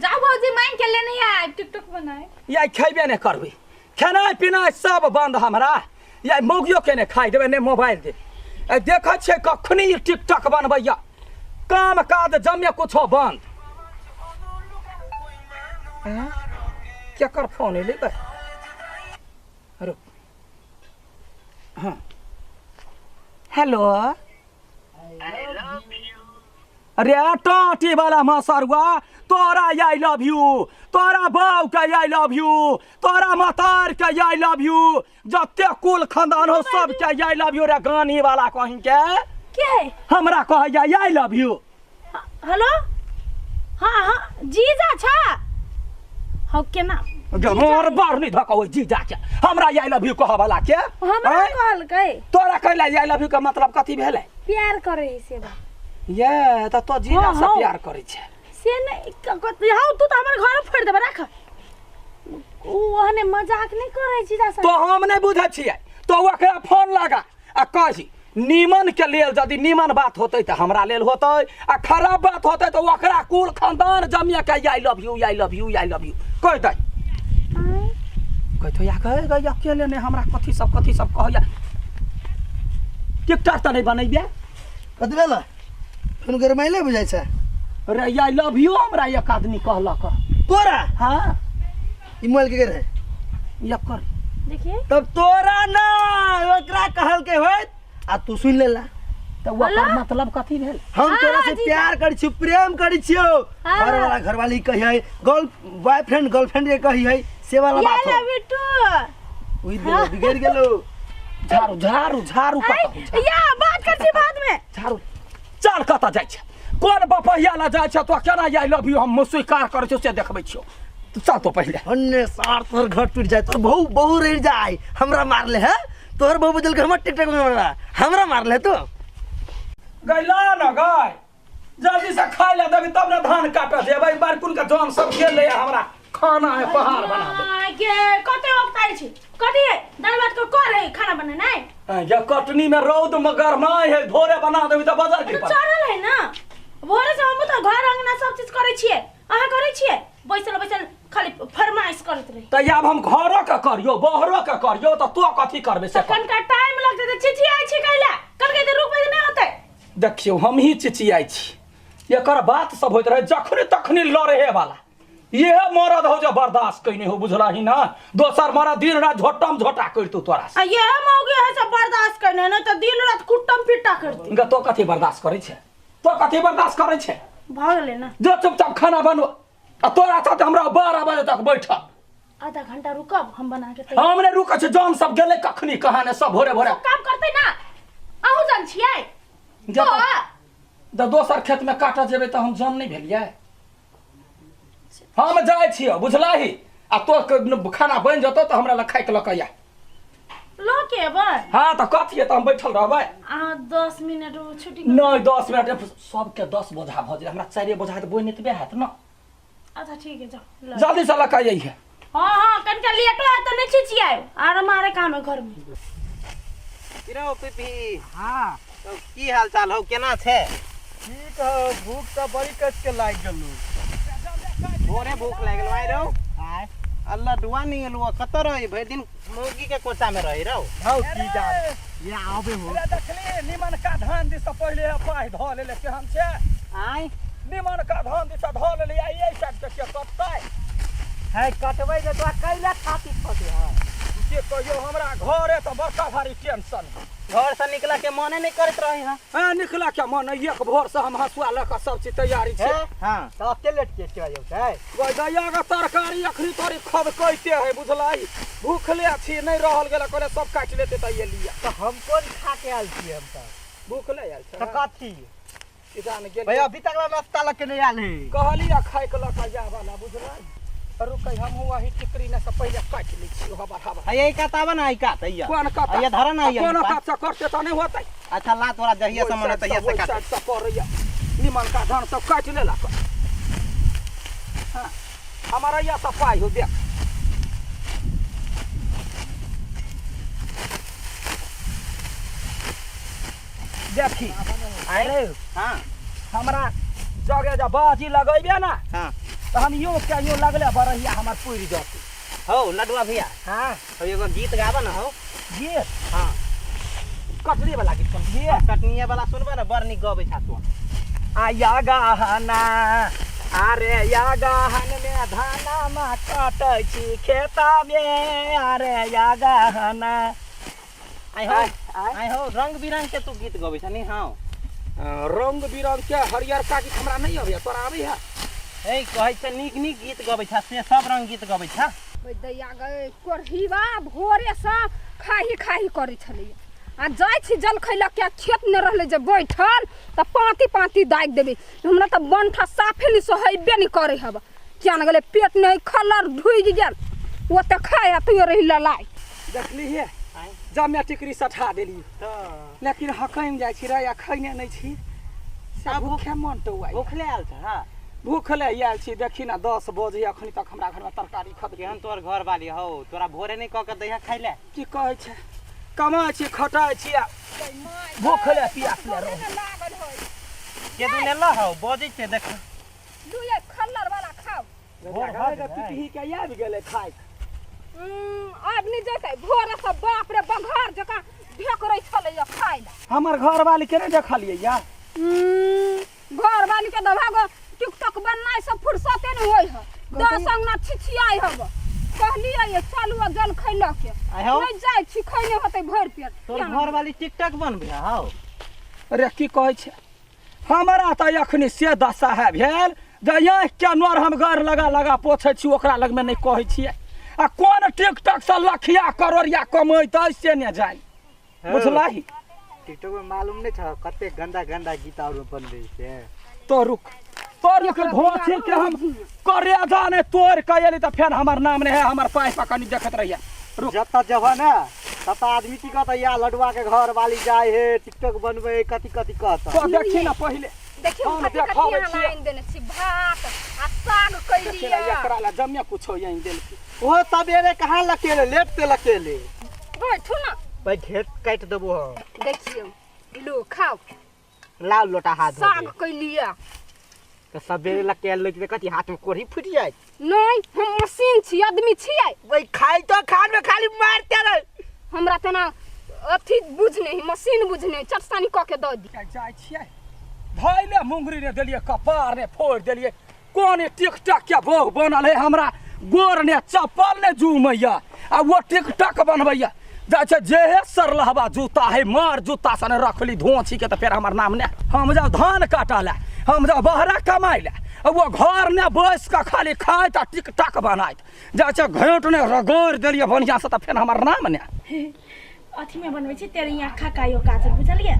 जाओ भौजी मांग के लेने आए टिकटॉक बनाए या खेबे नहीं करबै खेनाइ पिनाइ सब बंद हमरा या मौगियो के नहि खाइ देबै नहि मोबाइल देबै देखै छियै कखनी ई टिकटॉक बनबैया काम काज जमे कुछो बंद आँय? केकर फोन एलै बे रुक हाँ हेलो अरे टाटी वाला मसरुआ तोरा I love you तोरा बाऊ के I love you तोरा मतार के I love you जते कुल खानदान हो सब के I love you रे गानी वाला कहीं के के है हमरा कहैया I love you hello हाँ हाँ जीजा छा हौ केना मोर बार नहीं धक ओइ जीजा के हमरा I love you कह वाला के हमरा आँय? कहलकै तोरा कहला I love you के मतलब कथी भेलै प्यार करे है से बा ये त तो जीजा हाँ, से हाँ। प्यार करै छै से नहीं हौ तू तऽ हमर घर फोड़ि देबे राख उ ओहने मजाक नहीं करे जीजा से तो हम नहीं बुझै छियै तो ओकरा फोन लगा आ कही नीमन के लेल यदि नीमन बात होतै तऽ हमरा लेल होतै आ खराब बात होतै तऽ ओकरा कुल खानदान जमिया के I love you I love you I love you कहि दै कहतो या कहे गई अकेले नहीं हमरा कथी सब कहैया टिकटॉक तऽ नहीं बनैबे कथी भेल फोन गरमाइले बुझाइ छै अरे I love you हमरा एक आदमी कहलक तोरा हाँ ई मोबाइल के रहे एकर देखिए तब तोरा ना ओकरा कहलकै होइत आ तू सुनि लेला तऽ ओकर मतलब कथी भेल हम तोरा से प्यार करै छियौ प्रेम करै छियौ घर वाला घरवाली कहियै गर्ल बॉयफ्रेंड गर्लफ्रेंड के कहियै से वाला ये बात हो लव you two उही देलो बिगड़ गेलो झाड़ू झाड़ू झाड़ू कतऽ या बात कर छी बाद में झाड़ू चल कतऽ जाइ छै कोन बपहिया लऽ जाइ छै तो केना I love you हम स्वीकार करै छियौ से देखबै छियौ तू चल तो पहिले अन्ने सार तोहर घर टूट जाए तोहर बहु बहु रह जाए हमरा मारले है तोहर बहु बदल के हमर टिकटॉक में मारला हमरा मारले तो गैला न गाय जल्दी से खाय ले देबी तब ने धान काटऽ जेबै बारकुन के जन सब गेल ले हमरा खाना है पहाड़ बना दे आय के कते वक्त आयल छी कथी है दाल भात के कर है खाना बनेनाइ ये कटनी में रौद में गरमाय है भोरे बना देबी तऽ बजर की तो चढ़ल है ना भोरे से हमहूँ तऽ घर अंगना सब चीज करै छियै अहाँ करै छियै बैसल बैसल खाली फरमाइश करैत रही तऽ आब हम घरो के करियो बहरो के करियो तऽ तो कथी करबे से तऽ कनिका टाइम लगतै तऽ चिचियाइ छी कैला कनिका देर रुकबै तऽ नहि होतै देखियौ हमही चिचियाइ छी एकर बात सब होइत रहै जखनी तखनी लड़े वाला इहे मरद हो जे बर्दाश्त कैने हो बुझलही ना दोसर मरद दिन रात झोटम झोटा करितौ तोरा से आ यह मौगी है सब बर्दाश्त करने नहीं तो दिन रात कुट्टम पिट्टा करती इनका तो कथी बर्दाश्त करै छै तो कथी बर्दाश्त करै छै भऽ गेलै ना जो चुपचाप खाना बनव आ तोरा साथ हमरा 12 बजे तक बैठल आधा घंटा रुकब हम बना के तैयार हम नहि रुकै छी जन सब गेलै कखनी कहाँ ने सब भोरे भोरे सब काम करतै ना अहूँ जन छियै जब तो तऽ दोसर खेतमे काटऽ जेबै तऽ हम जन नहि भेलियै हम जाइ छियै बुझलही आ तोर खाना बनि जेतौ तऽ हमरा लग खाइके लऽ कऽ आ लऽ के एबै हाँ तऽ कथी तऽ हम बैठल रहबै अहाँ 10 मिनट छुट्टी नहि, 10 मिनट सबके 10 बोझा भऽ जेतै, हमरा चारिए बोझा तऽ बोनि एतबे हैत ने। अच्छा, ठीक है, जाओ लऽ। जल्दीसँ लऽ कऽ अइहे। हाँ, कनिका लेटो है तऽ नहि छिचियायो, आराम आरे काम है घर में। की रौ पीपी? हाँ। तो की हाल चाल हौ, केना छै? ठीक हो, भूख तऽ बड़ी कस के लागि गेलू। भोरे भूख लागि गेल आइ रौ? आय। अल्लाह डुआ नहीं एलू, कतऽ रही? भरि दिन मौगी के कोचा में रही रौ। हौ, की जान ये आबे हो। अरे देखली, निमन का धान दिस पहिले पाइ धऽ लेले, केहन छै? आय। निमन का धान दिस धऽ लेले, आ एहि साइड के के कटतै? है, कटबै जे तोरा कैला छाती फटे है। के कहियो, हमरा घरे तऽ बड़का भारी टेंशन है। घर से निकला के मने नहीं करैत रही हँ। हाँ, निकला के मन नहीं, एक भोर से हम हंसुआ लऽ कऽ सब चीज तैयारी छै। हाँ। तऽ एते लेट के चल जेतै? गैया के तरकारी अखनी तोरी खदकैते है, बुझलाई? भूखले छी, नहि रहल गेल, कहले सब काटि लेते तऽ एलियै। तऽ हम कोन खा के आयल छियै हम तऽ? भूखले आयल तऽ छै। कथी? की जान गेल। भैया, अभी तक नाश्ता लऽ के नहि आयल है। कहली आ खाय के लऽ कऽ जाय वाला, बुझलाई? रुकै, हमहूँ वही टिकरी ने से पहिले काटि लै छी हबर हबर। है, यही कात आबे ना, ई कात हैया। कोन कात? हैया धर ना, हैया। कोन ई पात। कात से करते तऽ नहि होतै। अच्छा, ला, तोरा जहिया से मन ओहि तहिया से साइड काट। साइड से पड़ैया निमन का धान सब काटि लेलक। हाँ, हमारा यह सब पाइ हो, देख देखी। आय। हाँ। हमरा जगह जब बाजी लगैबे ना तऽ हम यो के यो लगले बरहिया हमर पुरि जतै। हौ लडुआ भैया। हाँ। हौ, एगो गीत गाबऽ ना हौ। गीत? हाँ। कटरी वाला गीत कोन गीत? कटनिया वाला सुनबे ना, बड़ नीक गबै छा तू। आ या गहना, अरे या गहन में धाना मा कटै छी खेता में, अरे या गहना। आइ हौ, आइ हौ, रंग बिरंग के तू गीत गबै छ नि हौ? रंग बिरंग के हरियरका गीत हमरा नहि अबैया, तोरा आबैया? हे, कहै छै नीक नीक गीत गबै छ, से सब रंग गीत गबै छ। ओहि दैया गए कोढ़ीबा भोरेसँ खाही खाही करै छलैया आ जाइ छी जलखै लऽ के, खेत नहि रहलै जे बैठल तऽ पाँति पाँति दागि देबै। हमरा तऽ बनठा साफे नहि सोहेबे नहि करै हब। किया ने गेलै, पेट नहि खलर ढुकि गेल, ओते खाय आ तैयो रही ललाइ। देखली हे, जमे टिकरी सठा देली। तऽ लेकिन हकैम जाइ छी रे, आ खैने नहि छी से भूखे मन टौआइ। भूखले आयल छ? हाँ। भूखले आयल छी। देखी ना, 10 बजे अखनी तक हमरा घरमे तरकारी खद केहन तोहर घर वाली हौ, तोरा भोरे नहि कऽ के दैहा खाइ ले? की कहै छै, कमाइ छी, खटाइ छी आ भूखले पियासले रहू। लागल होइ। के दू लेला हौ, बजै छै देख। लुए खल्लर वाला खाउ। भोर भऽ गेलै। पिपही के आबि गेलै खाइके। आब नहि जेतै, भोरे से बाप रे बघार जकाँ ढेकरै छलैया खाइ लए। हमर घरवाली के नहि देखलियै या? घर वाली के दभागो टिकटॉक बननाइ सब फुर्सते नहि होइ है, 10 अंगना छिछियाइ हब। कहलियै ये चलू आ जल खै लऽ के। आइ हौ। नहि जाइ छी, खैने होतै भरि पेट। तोर घर वाली टिकटक बनबै हौ? अरे, की कहै छै, हमरा तऽ एखनी से दशा है भेल जे आँखिके नोर हम गर लगा लगा पोछै छी, ओकरा लगमे नहि कहै छियै। आ कोन टिकटक से लखिया करोड़िया कमैतै से ने जानि, बुझलही? टिकटॉक में मालूम नहीं छ कते गंदा गंदा गीत और बनबै छै। तो रुक, तो रुक, घोची के हम करे जाने तोड़ के एली तऽ फेर हमर नाम नहीं है। हमर पाइ पर कनी देखैत रहिए, रुक। जतऽ जबह ने ततऽ आदमी की कहता, या लडुआ के घर वाली जाय हे टिकटॉक बनबै, कथी कथी कहता। तो देखी ना पहिले। देखियौ, हम कथी कथी देखाबै अहाँ छियै। आनि देने छी, भात आ साग देखी ना, कैलियै। एकरा ला जमे कुछो आनि देलकै। ओहो सवेरे कहाँ लकेले, लेट से लकेले। बैठू ना। भाई, घेट काटि देबो हम। देखियौ, लो खाउ। लाल लोटा हाथ धो। साग कैलियै। तऽ सवेरे लकेल लै छै, कथी हाथ में कोढ़ी फूटि जाय? नहि, हम मशीन छी, आदमी छियै? वही खाइ तो खान में खाली मारते रहे। हमरा तेना अथी बुझने मशीन बुझने चटसानी कऽ के दऽ दी। जाइ छियै, धैले मुंगरी ने देलियै, कपार ने फोड़ि देलियै। कोन टिकटक के भोग बनल है, हमरा गोर ने चप्पल ने जुमैया आ वो टिकटक बनबैया। जाइ छै जेहे सरलहबा जूता है, मार जूता सने रखली धोछी के, तऽ फेर हमर नाम ने। हम जाउ धान काटऽ लए, हम जाउ बहरा कमाइ लए। वो घर में बैस के खाली खाइत आ टिकटॉक बनाइत जाइ छै घेंट ने रगड़ि देलियै बढ़िआँ से तऽ फेर हमर नाम ने अथी में बनबै छी तेरी आँखा का यो काजल बुझलियै।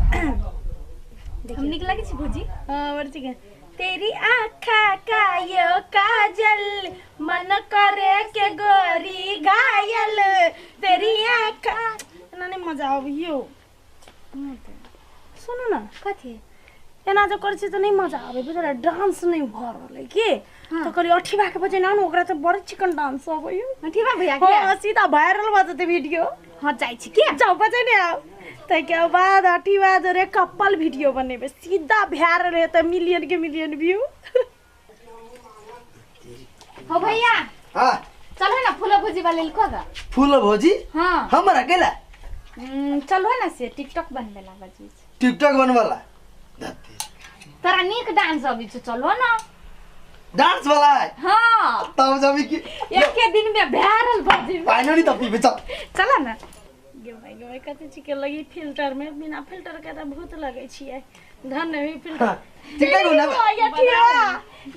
हम नीक लगै छी भौजी? हाँ बड़ ठीक है। तेरी आँखा का यो काजल मन करे के गोरी घायल तेरी आँखा एना नहीं मजा आबियो। सुनू ना कथी एना जे करै छी तऽ नहीं मजा आबै बुझल, डांस नहीं भऽ रहल है के। तऽ कहलियै अठीबा के बजेना ने, ओकरा तऽ बड़ चिकन डांस अबैया। अठीबा भैया के? हाँ सीधा वायरल भऽ जेतै वीडियो। हाँ जाइ छी के जाउ बजेने आउ। ताहिके बाद अठीबा जोरे कपल वीडियो बनेबै, सीधा वायरल हेतै, मिलियन के मिलियन व्यू। हो भैया हाँ चलो ना फूलो भोजी वाले लिखो गा। फूलो भोजी? हाँ हमरा अकेला चलो ना से टिकटॉक बनवेला बजी। टिकटॉक बनवाला तोरा नीक डांस अबै छौ, चलो ना डांस वाला है। हाँ तब जब कि एके दिन में वायरल भऽ जेबै। फाइनली तब पीबे चल। चलो ना गे भाई गे भाई कते चिकन लगी फिल्टर में, बिना फिल्टर के तऽ भूत लगै छियै। धन नहीं फिल्टर टिकटॉक बनाबे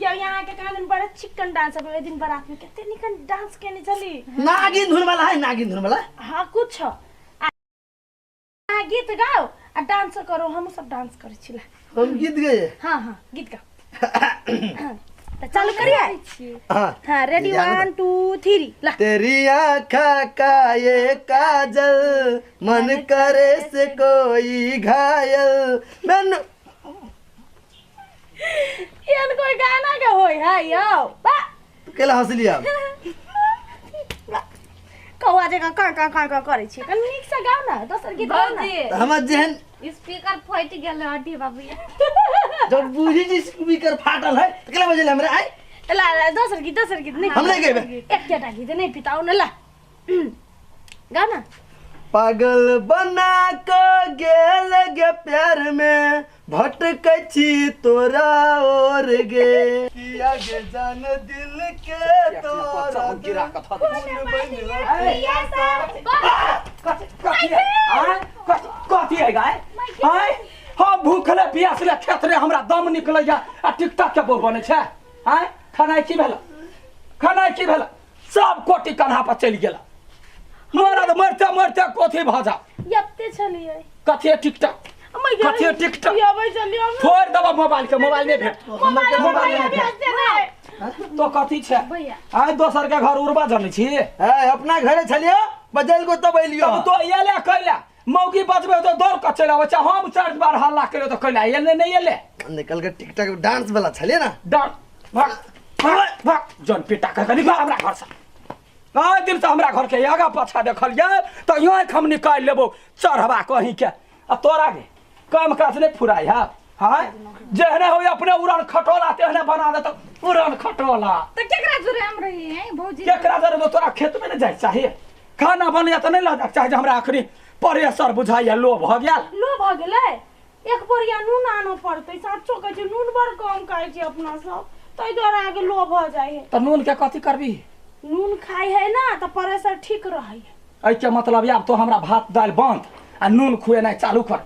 या यहाँ के कहाँ दिन बड़ा चिकन डांस अबै, ओहि दिन बारात में कते निकन डांस केने छली। नागिन धुन वाला है, नागिन धुन वाला। हाँ कुछ अहाँ गीत गाओ आ डांस करो, हम सब डांस करै छी। हम गीत गए? हाँ हाँ गीत गाओ। तो चालू करिए। हाँ हाँ रेडी 1 2 3 ला। तेरी आँखा का ये काजल मन करे से कोई घायल मन। एहन कोई गाना के होय है यौ? बा केला हंसली आप? कौआ जकाँ काँ काँ काँ काँ करै छी, कनि नीक से गाउ ना, दोसर गीत गाउ ना। हमर जेहन स्पीकर फटि गेल अठी बाबू, जब बुझी जी स्पीकर फाटल है त केला बजेले हमरा? आइ ला ला दोसर गीत, दोसर गीत नहीं हम नहीं गेबे। एकटा गीत नहीं पिताउ न, ला गाउ ना। पागल बना के गेल गे प्यार में भटकै छी तोरा और गे किया गे जान दिल के तोरा गिरा के थऽ कथी है गाय? आय हम भूखले प्यासले खेत रे हमरा दम निकलैया आ टिकटॉक के बोल बनै छै। आय खेनाइ की भेल? खेनाइ की भेल? सब कोटी कन्हा पर चलि गेल। मरद मरते मरते कथी भऽ जा यत्ते छलियै कथी टिकटॉक? कथी टिकटॉक? छोड़ देबो मोबाइल के, मोबाइल नहीं भेट, मोबाइल नहीं भेट तो कथी छै? आय दोसर के घर उड़बा जनै छी? है अपना घरे छलियो बजल को तब एलियो। तब तो एले कैला मौकी बचबे तो दौड़ के चलि आबै छै। हम 4 बार हल्ला करियो तो कैला एले नहीं एले। निकल के टिकटॉक डांस वाला छलिए ना। डांस भाग भाग भाग जन पिटा के निकल हमरा घर से। आइ दिन से हमरा घर के आगा पाछा देखलियै तऽ आँखि हम निकालि लेबो चढ़बा कहीं के। आ तोरा के काम काज नहीं फुराइ है? हाँ जेहने हो अपने उड़न खटोला तेहने बना दे तो उड़न खटोला। तो केकरा जोरे हम रही हैं भौजी? केकरा जोरे? तोरा खेत में नहीं जाए चाहिए, खाना बन तऽ नहीं लऽ जाए चाहे। हमरा अखनी परेशर बुझाइया लो भऽ गेल। लो भऽ गेलै? एक बोरिया नून आनऽ पड़तै। साचो कहै छै नून बड़ कम खाइ छी अपना सब, ताहि दुआरे अहाँके लो भऽ जाइ है। तऽ नून के कथी करबी? नून खाइ है ना तऽ प्रेशर ठीक रहै है। एहिके मतलब आब तो हमरा भात दालि बंद आ नून खुएनाइ चालू कर।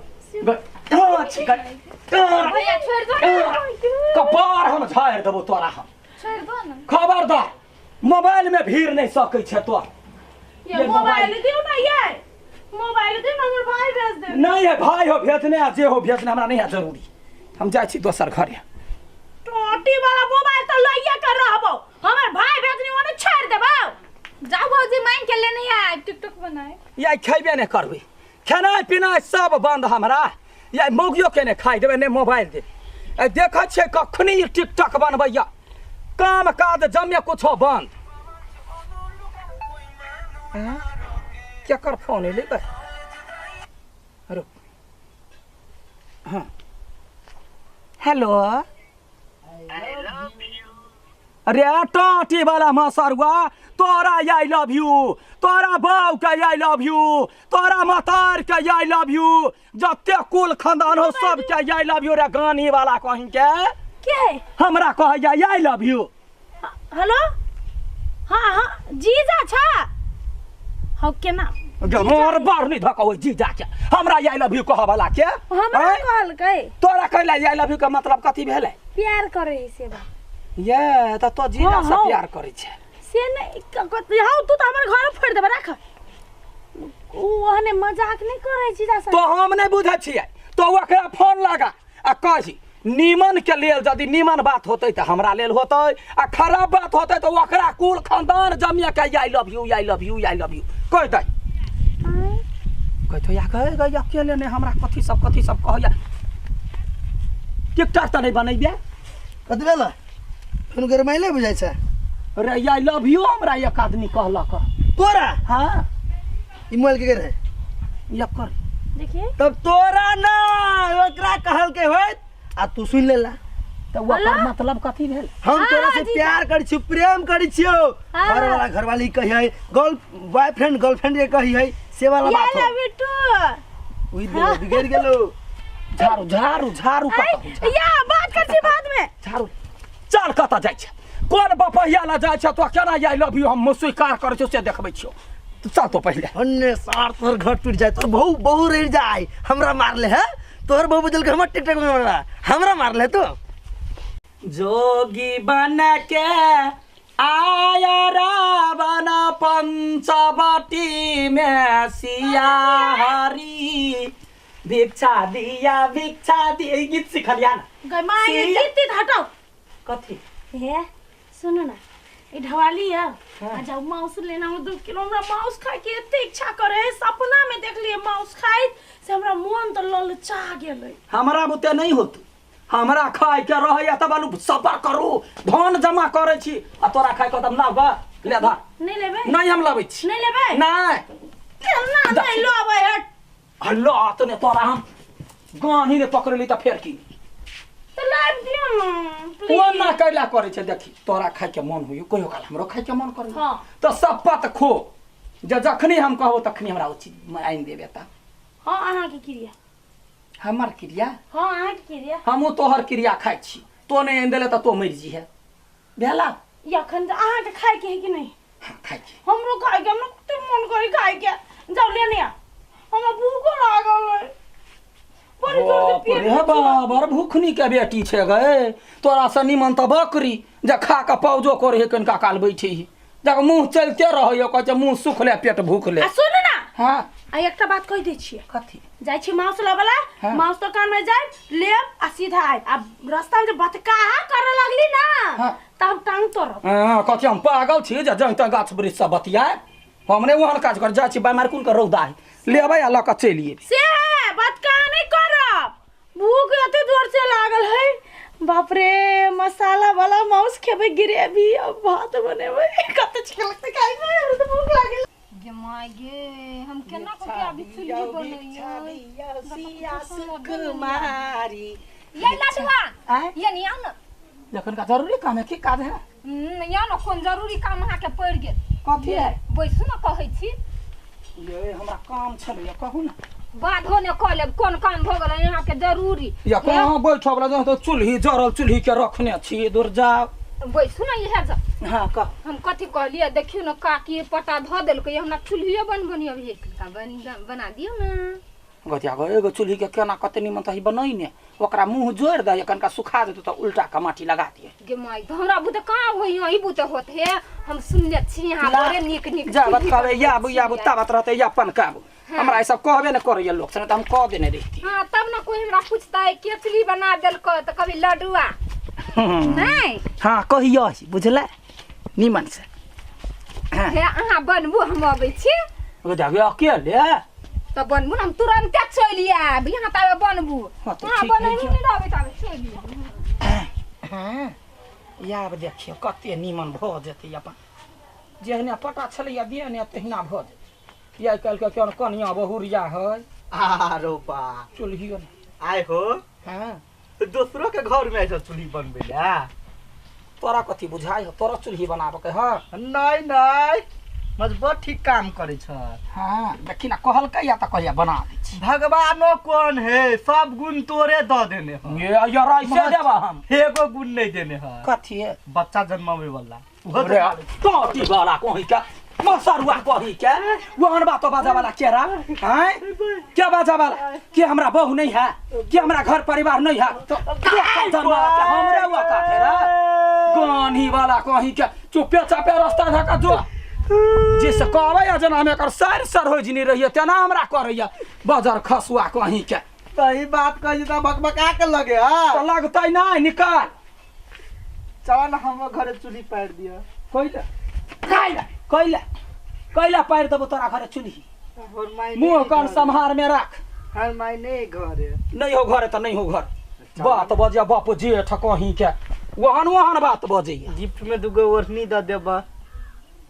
कपार हम झाड़ि देबो तोरा हम। खबरदार मोबाइल में भीड़ नहीं सकै छै तोर। मोबाइल दियौ ना ये, मोबाइल दियौ ना, हमर भाई भेज दे। नहीं है भाई हो भेजने आ जे हो भेजने, हमरा नहीं है जरूरी। हम जाइ छी दोसर घरे। टोटी वाला मोबाइल तऽ लइए के रहबो, हमर भाई भेजने ओने छोड़ देबो। जाओ भौजी मांग के लेने आ टिकटॉक बनाए। या खेबे नहीं करबे, खेनाइ पिनाइ सब बंद हमरा। या मौगियो के नहीं खाइ देबै, नहीं मोबाइल देबै। देखै छियै कखनी टिकटॉक बनबैया, काम काज जमे कुछो बंद। केकर फोन एलै बे? रुक। हाँ हेलो। अरे टाटी वाला मसरुआ तोरा I love you, तोरा बाऊ के I love you, तोरा मतार के I love you, जते कुल खानदान हो सब के I love you. रे गानी वाला कहीं के के हमरा कहैया I love you. Hello हाँ हाँ जीजा छा हौ केना मोर बार नहीं धकबै जीजा के, हमरा I love you कहऽ वाला के। हमरा कहलकै तोरा कहला I love you के मतलब कथी भेलै? प्यार करे है से बा। ये त तो जीजा हाँ, से हाँ। प्यार करै छै। से नहीं हौ, तू तऽ हमर घर फोड़ि देबै, राख। ओ ओहने मजाक नहि करै जीजा से। तो हम नहि बुझै छियै, तो ओकरा फोन लगा आ कही नीमन के लेल, यदि नीमन बात होतै तऽ हमरा लेल होतै आ खराब बात होतै तऽ ओकरा कुल खानदान जमिया के I love you, I love you, I love you कहि दै। कहतो या कहे गई अकेले नहि हमरा कथी सब कहैया। टिकटॉक तऽ नहि बनैबे। कथी भेल? फोन गरमाइले बुझाइ छै। रे I love you हमरा एक आदमी कहलक। तोरा? हाँ। ई मोबाइल के रहे? एकर। देखिए। तब तोरा ना ओकरा कहलकै होइत आ तू सुनि लेला। तऽ ओकर मतलब कथी भेल? हम तोरा से प्यार करै छियौ, प्रेम करै छियौ। घरवाला घरवाली कहियै, गर्ल बॉयफ्रेंड गर्लफ्रेंड के कहियै, से वाला बात हो। I love you too. उई देलो बिगड़ गेलो। झाड़ू झाड़ू झाड़ू कतऽ? या बात कर छी बाद में। झाड़ू चल कतऽ जाइ छै? कोन बपहिया ला जाइ छै? तो केना I love you हम स्वीकार करै छियौ से देखबै छियौ। चल तो पहिले। अन्ने सार तोहर घर टूट जाए, तोहर बहु बहु रह जाए। हमरा मारले है तोहर बहु, बुझल के हमर टिकटॉक में मारला, हमरा मारले तो। जोगी बन के आया रावण पंचवटी में सिया हरी भिक्षा दिया भिक्षा दिया। ई गीत सिखलिया ना? गई माँ, ये गीत तीत हटाओ। कथी? हे सुनो ना, ई ढवाली है। आ जाओ मांस लेना हो 2 किलो। हमरा मांस खाए के एते इच्छा करे है, सपना में देख लिए मांस खाए से हमरा मन तो ललचा गेलै। हमरा बुते नहीं होत, हमरा खाए के रहैया तब आलू सबर करू, धन जमा करै छी आ तोरा खाए के तब लाब ले धर। नहीं लेबै? नहीं हम लाबै छी। नहीं लेबै? नहीं। केना नहीं लेबै? हट। हल्लो तने तोरा हम गान ही ने पकड़ली त फेर की? तो लाइब दियो ना प्लीज। ओ ना कैला करै छै? देखी तोरा खाए के मन होइयो, कहियो काल हमरो खाए के मन करै। हाँ। त शपथ खो जे जखनी हम कहबो तखनी हमरा ओ चीज आनि देबे त। हाँ, अहाँ के क्रिया। हमर क्रिया? हाँ, अहाँ के क्रिया। हमहूँ तोहर क्रिया खाइ छी, तो नहीं आनि देले त तो मरि जीहे। भेला? अखन अहाँ के खाए के है कि नहीं? हाँ, खाए के। हमरो खाए के, हमरा कते मन करे खाए के। जाओ लेने आ, हमरा भूखो लागल है बड़ी जोर से। बाप पेट रे बाबर, भूखनी के बेटी छै गए। तोरा से निमन तऽ बकरी जे खा के पौजो करे है, कनिका काल बैठे ही जब मुँह चलते रहै, कहै छै मुँह सुखले पेट भूखले। आ सुन ना। हाँ। आ एकटा बात कहि दै छियै। कथी? जाइ छी मांस लबला। हाँ। मांस दोकान में जाय लेब आ सीधा आयब। आ रास्ता में जे बतकाहा करे लगली ना, हाँ। त हम टांग तोड़ब। हाँ, कथी हम पागल छी जे जहाँ तहाँ गाछ वृक्ष सब बतियाए? हम नहि ओहन काज कर जाइ छी। बेमार कोन के रौदा है, लेबै आ लऽ कऽ चलि एबै। से है बतकाहा नहीं करब। भूख एते जोर से लागल है, बाप रे। मसाला वाला मांस खेबै, ग्रेवी और भात बनेबै, कते अच्छा लगतै खाइ में। हमरा तऽ भूख लागल। गे माय गे, हम केना कऽ के अभी चुल्ही बनैयै? सुकुमारी ये लडुआ। आँय? ये नहीं आओ ना। जखन का जरूरी काम है, की काज है? या ना, कोन जरूरी काम अहाँके पड़ि गेल? कथी है? बैसू ना, कहै छी। ये हमरा काम छलैया, कहू ना। बाधो ने कऽ लेब, कोन काम भऽ गेलै अहाँके जरूरी? या कहाँ बैठब ला? तो चूल्ही जरल चूल्ही के रखने छी, दूर जाओ। बैसू ना इएह जा। हाँ, कह। हम कथी कहलियै, देखियौ ने, काकी पटा धऽ देलकै, हमरा चूल्हिए बनबनी अभी कनिका बना दियौ ने। गतिया गो एगो चूल्ही के केना कते निमन तही बनैने, ओकरा मुंह जोड़ि दे, कनिका सुखा देतौ तऽ उल्टा के माटी लगा दिए। गे माय, तऽ हमरा बुते कहाँ होई? अहीं बुते होत हे। हम सुनले छी यहाँ बड़े नीक नीक जाबत चूल्ही कहबै बनबै याबू याबू छियै। ताबत रहतै या पनकाबू। हमरा ई सब कहबे ने करैया लोक से, तऽ हम कह देने रहिती। हाँ, तब ने कोई हमरा पूछतै केचली बना देलकै तऽ कभी लडुआ नहीं। हाँ, कहियो बुझलै निमन से। हे अहाँ बनबू, हम अबै छी। ओ जाबे अकेले? तऽ बनबू ने, हम तुरन्ते चलि आयब। यहाँ ताबे बनबू। हाँ, तऽ अहाँ ठीक है। बनैबू नहि रहबै ताबे चलि आयब। हाँ, आब देखियौ कते निमन भऽ जेतै। अपन जेहने पटा छलैया देहने तहिना भऽ जेतै। आइ काल्हिके केहन कनिया बहुरिया है। आरो बा चूल्हियो ने आय हो। हाँ। दोसरो के घर में ऐसा चूल्ही बनबे ला? तोरा कथी बुझाइ हो? तोरा चूल्ही बनाबऽ के है? नहीं नहीं, मजबूत ठीक काम करे छ। हाँ, देखी ना, कहलकै या तऽ कहिया बना दै छी। भगवानो कौन है, सब गुण तोरे द देने ह। ये यार ऐसे देबा हम। एगो गुण नहीं देने ह। कथी है? बच्चा जन्मावे वाला। अरे टोटी वाला कहीं का मसरुआ कही के वहन बात बाजा वाला केरा हैं क्या बाजा वाला के हमरा बहू नहीं है के हमरा घर परिवार नहीं है तो के हमरे हुआ का रे गानी वाला कही के चुपे चापे रास्ता धका जो जिस कहबै आ जेना हम एकर सर सर हो जिनी रहिए तेना हमरा करैया बजर खसुआ कहीं के सही बात कही त बकबका के लगे हां तो लगतै नहीं निकाल चल हम घरे चूल्ही पार दिया कैला कैला कैला कैला पारि देबो तोरा घरे चुल्ही हमर माय मुंह कान सम्हार में राख हमर माय नहीं घरे नहीं हो घरे तऽ नहीं हो घर बात बजे बाप जेठ कहीं के ओहन ओहन बात बजैया गिफ्ट में दुगो ओढ़नी द देबा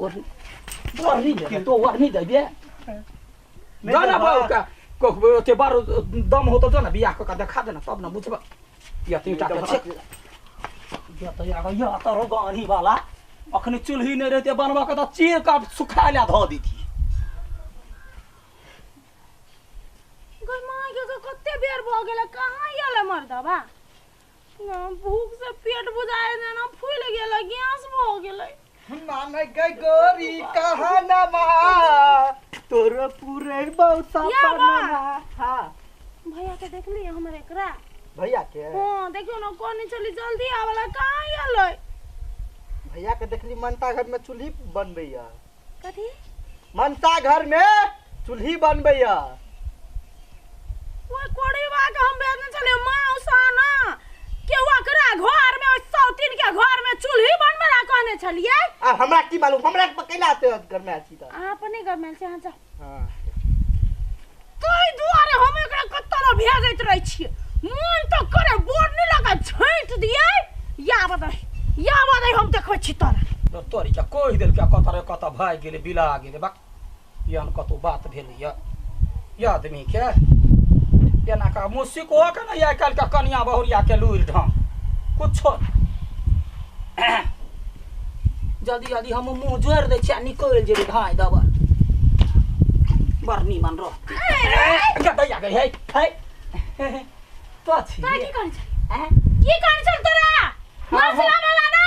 ओढ़नी ओढ़नी देबे तो ओढ़नी देबे जा ना बाबू का कहबे ओते बार दम हो तो जो ना बियाह कऽ के देखा देना तब ना बुझबा या तीन टा के छेक या तो या या तो गानी वाला अखनी चूल्ही नहीं रहते बनवा के तो चीर का सुखा ला धो दीथी गई माँ के के कते बेर भऽ गेलै कहाँ गेलै मर्दबा ना भूख से पेट बुझाए ना फूल गेलै गैस भऽ गेलै माने गई गोरी कहा ना मा तोर पूरे बहुत या बा। सपना हां भैया के देखली हमर एकरा भैया के हाँ देखियो ना कोनी चली जल्दी आवेला कहाँ गेलै भैया के देखली मनता घर में चूल्ही बनबैया कथी मनता घर में चूल्ही बनबैया ओइ कोड़ीवा के हम भेजने छलियै माउसाना के ओकरा घर में ओइ सौतीन के घर में चूल्ही बनबै ला कहने छलियै आ हमरा की मालूम हमरा कैला आते घर में आছি त अहाँ अपने घर में छी अहाँ जाउ हां ताहि दुआरे हम एकरा कतऽ ने भेजैत रहै छियै मन तऽ करे बोर्ड नहि लगा छाँटि दियै या बदै या बदै हम देखबै छी तोरा तो तोरी के कहि देलकै कतऽ रे कतऽ भागि गेलै बिला गेलै बक एहन कतौ बात भेलैया ये आदमी के एना का मुसिक हो के ने आइ काल्हि के कनिया बहुरिया के लूरि ढंग कुछो नहि। जल्दी जल्दी हम मुँह जोड़ि दै छियै आ निकलि जेबै भाइ दबल बड़ नीमन रहतै गदैया गै है है तो छी तोरा की कहने छल की कहने छल तोरा मसला वाला ना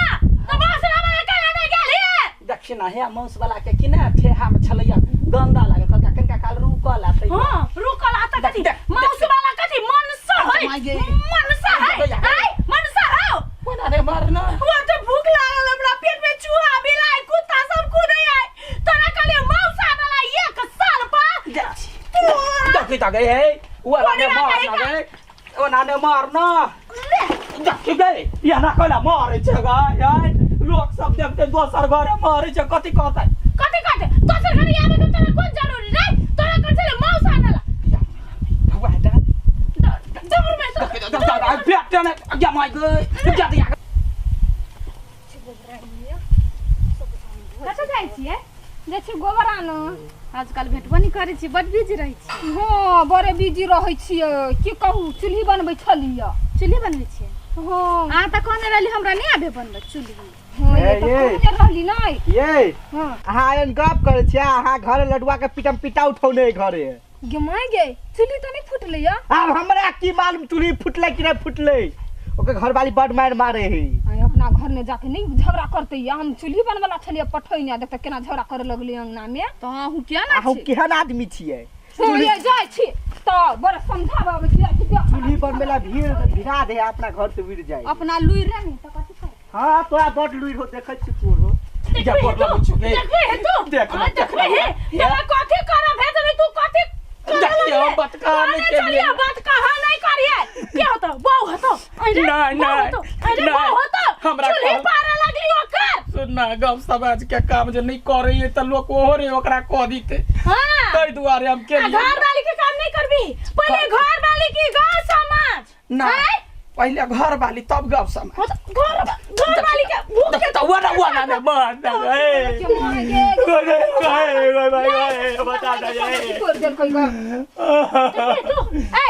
तऽ मसला वाला केना नहि गेलही देखी ना हे मांस वाला के कि ना ठेहा में छलैया गंदा लागे कहलका कनिका काल रुकल आ तै हाँ रुकल आ तऽ कथी देख, देख, माउस वाला कथी मनसा है माय गे। मनसा है दैया गे। आय मनसा हौ कोना रे मारना वो तो भूख लागल हमरा पेट में चूहा बिलाई कुत्ता सब कूदे आय तोरा कहलिए मौसा वाला एक साल पा देखी त गई है वो कोने ने मार गई ना गई ओ ना ने मारना देखी गई या ना कहला मारे छै गा यार लोक सब देखते दोसर घरे मारे छै कथी कहतै कथी कहते दोसर घरे आबे के तोरा कोन जरूरी रे तोरा कहै छले मौसा आनला भगवान दा जबर में तो बेटा ने या my गई जा दिया कतऽ जाइ छियै जाइ छियै गोबर आनऽ आजकल भेटबो नहि करै छी बड बिजी रहै छी हँ बड़े बिजी रहै छियै की कहू चूल्ही बनबै छलियै चूल्ही बनबै छियै हँ अहाँ तऽ कहने रहली हमरा नहि आबे बनबै चूल्ही हँ ये ए, तऽ ये। कहने रहली नहि ये हँ अहाँ आयन गप करै छियै अहाँ घरे लडुआ के पिटम पिटा उठौने घरे गे माय गे चूल्ही तऽ नहि फुटलै या आब हमरा की मालूम चूल्ही फुटलै कि नहि फुटलै ओकर घरवाली बड मारि मारे है आइ अपना घर में जाके नहीं झगड़ा करते या हम चूल्ही बनवला छलियै पठैने देखते केना झगड़ा करे लगलै अंगना में तऽ अहूँ किया ना अहूँ छी केहन आदमी छियै हँ, ये जाइ छी तऽ बड़ा समझाबे अबै छी जाइ छी देख। चूल्ही बनबै ला भीड़ भिड़ा दे अपना घर से उड़ जाए अपना लुरि रहे तऽ कथी करबै हाँ तोरा बड लुरि हो देखै छी तोर हो जा गोर लगै छी गे। देखबे हे तू देख हाँ, ले, देख देखबे ले। हे तोरा कथी करब भेजने तू कथी करे देखिए, लगले? हम बात कहाँ नहीं कहने केलिए। छलियै, बात कहाँ नहीं करिए के होतो बहू होतो अरे नहीं, बहू नहीं, होतो अरे नहीं। बहू होतो हमरा चूल्ही कहल- पारे लगली ओकर सुनना गप समाज के काम जे नहीं करे तऽ लोक ओहो रे ओकरा कह दीते हाँ ताहि दुआरे हम आ केलियै घर वाली के काम नहीं करबी पहले घर वाली की गांव समाज ना आँय? पहिले घर वाली तब गप समाज हाँ तो घर घर वाली के भूख के तऽ ओना ओना ने मार दे ए गे माय गे गए गए गए बता दे ए। तोड़ देलकै ग देखबे तू ए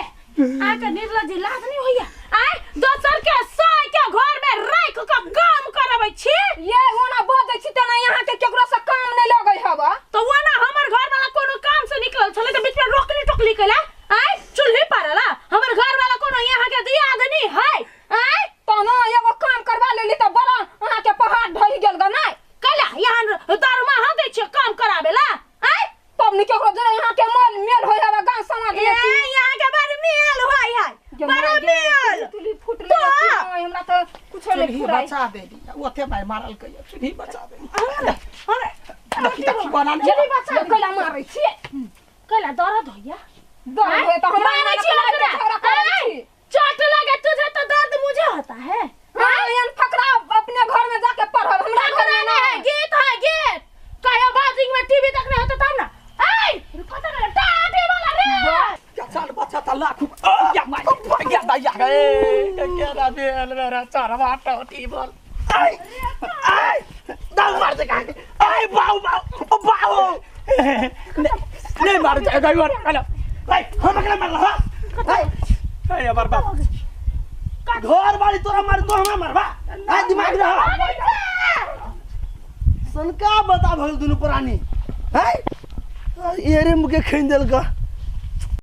आके निर्लज लाज नहीं होइया आय दोसर के साय के घर में राख के काम करबै छी ये ओना बजै छी तेना यहाँ के केकरो से काम नहीं लगै हवा तो वो ना हमर घर वाला कोनो काम से निकलल छलै त बीच में रोकली टोकली कैला आय चूल्ही पारला हमर घर वाला कोनो यहाँ के दियादनी है आय तहन एगो काम करवा लेली तऽ बड़ा अहाँ के पहाड़ ढहि गेल ग नहीं कैला यहाँ दरमाहा दै छियै काम करा बचा देली ओते मार मारल के चूल्ही बचा देली। अरे देखी देखी बना ले। चूल्ही बचा ये कैला मारै छियै? कैला दर्द होइया? दर्द होय तऽ हमरा मारै छी एना ओकरा। झगड़ा करै छी। चोट लगे तुझे तो दर्द मुझे होता है। हाँ, एहन फकरा अपने घर में जाके पढ़ब, हमरा घर फकरा में नहीं है, नहीं। गीत है गीत। कहियो बाजिंग में टीवी देखने होता तब ना। ऐ कत गेलै टाटी वाला रे? क्या साल बच्चा था लाख या माय या दैया गे केरा भेल मेरा चरवा टोटी बोल। आय आय दाऊ मार दे काहे आय बाऊ बाऊ बाऊ। नहीं मार जाएगा ये वाला। आय हम अकेला मारला हा। आय ए हमर बाप घर वाली तोरा मार तो हमरा मारबा। आय दिमाग रहा सनका बता भगल दुनु प्राणी। आय एरे मुके खैन देलका।